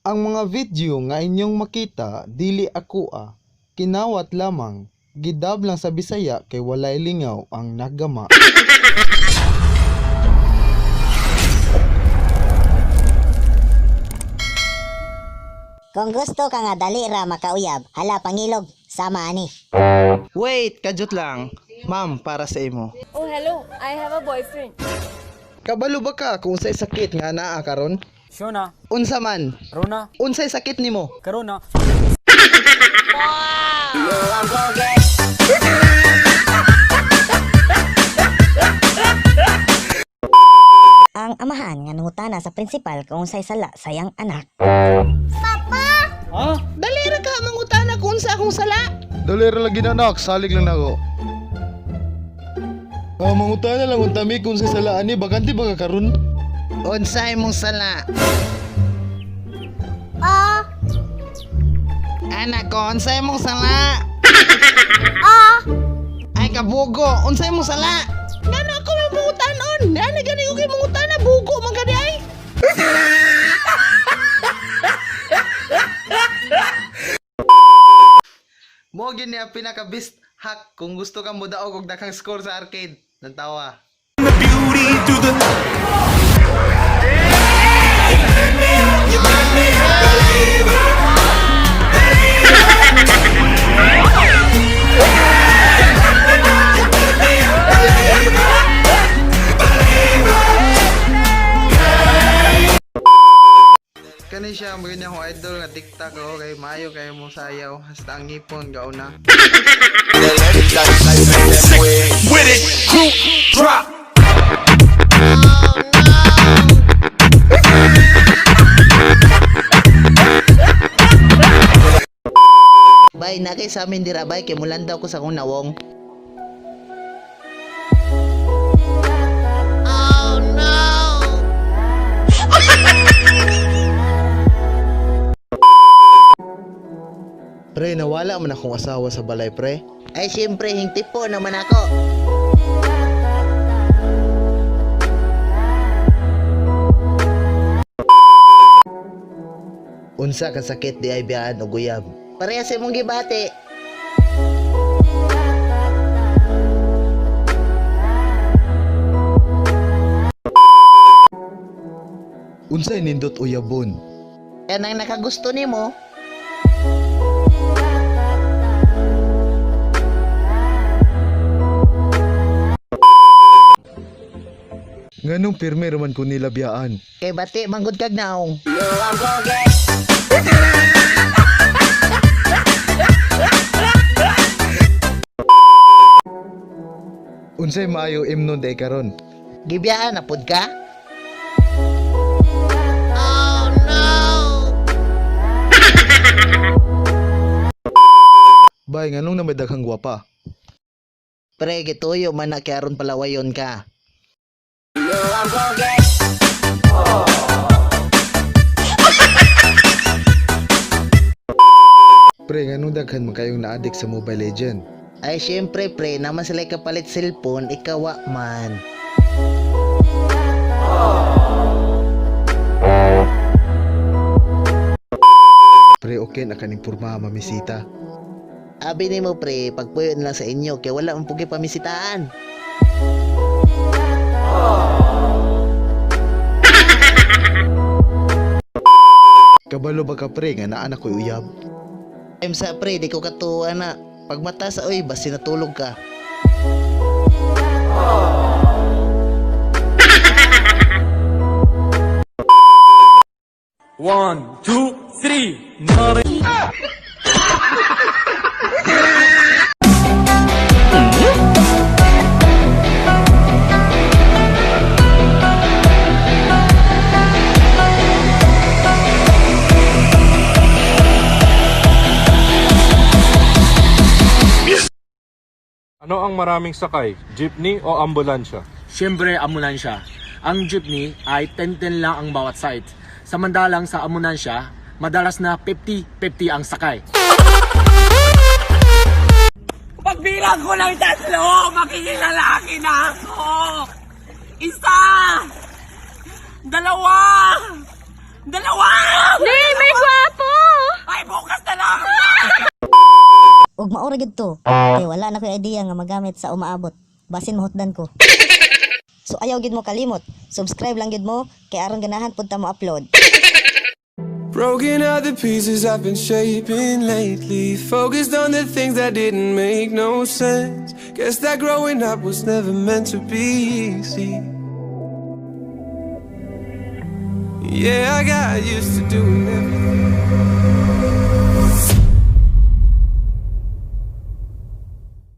Ang mga video nga inyong makita dili akoa, kinawat lamang, gidub lang sa Bisaya kay walay lingaw ang nagama. Kung gusto ka nga dali ra makauyab, hala pangilog, sama ani. Wait, kajut lang. Ma'am, para sa imo. Oh, hello. I have a boyfriend. Kabalo ba ka kung unsay sakit nga naa karon? Shona, Unsa man? Rona, Unsay sakit nimo? Karona. Ang amahan nga nangutana sa prinsipal kung unsay sala sayang anak. Dali ra ka mangutana kung unsa akong sala. Dali ra lagi na anak, salig lang nako. Ah, mangutana lang unta mi kung sa salaan ni bakante ba ka karon? Unsa imong sala? Anak ko, unsa imong sala? Ay kabugo, unsa imong sala? Ngano ako may mangutanon? Ani gani ko kay mangutana bugo man kadi ay. Mo gini ang pinaka best hack kung gusto ka mo daog og daghang score sa arcade. Nantawa. Kani siya mo akong idol nga TikTok oh, kay maayo kayo mo sayaw hasta ang ngipon gauna. With it, crew drop. Bay, nakay sa amin dira bay kay mulandaw ko sa akong nawong. Pre, nawala man akong asawa sa balay, pre. Ay siyempre hingti po naman ako. Unsa ka sakit di ay biyaan og uyab. Pareha sa imong gibati. Unsay nindot uyabon? Kanang nakagusto nimo. Nganong pirmi raman ko nila biyaan? Kay bati manggod kag naong. Unsay maayo imnon day karon? Gibiyaan na pud ka? Bay, nganong na may daghang gwapa? Pre, gituyo man na kay aron palawayon ka. Pre, nganong daghan man kayong na-addict sa Mobile Legend? Ay siyempre pre, naman sila kapalit cellphone, ikawa man. Pre, okay na kaning porma mamisita. Abi nimo pre, pagpuyo na lang sa inyo kay wala man pugi pamisitaan. Kabalo ba ka pre nga naa na ko'y uyab? Time sa pre, di ko katuwa na. Pagmata sa oy, basi natulog ka. One, two, three. Ano ang maraming sakay? Jeepney o ambulansya? Siyempre, ambulansya. Ang jeepney ay 10-10 lang ang bawat site. Samantalang sa ambulansya, madalas na 50-50 ang sakay. Pagbilang ko ng tatlo, magiging lalaki na ako! Isa! Dalawa! Dalawa! Nay, may ra gyud to. Kay wala na ko'y idea nga magamit sa umaabot. Basin mahutdan ko. So ayaw gyud mo kalimot. Subscribe lang gyud mo kay aron ganahan pud ta mo upload. Broken are the pieces I've been shaping lately. Focused on the things that didn't make no sense. Guess that growing up was never meant to be easy. Yeah, I got used to doing everything.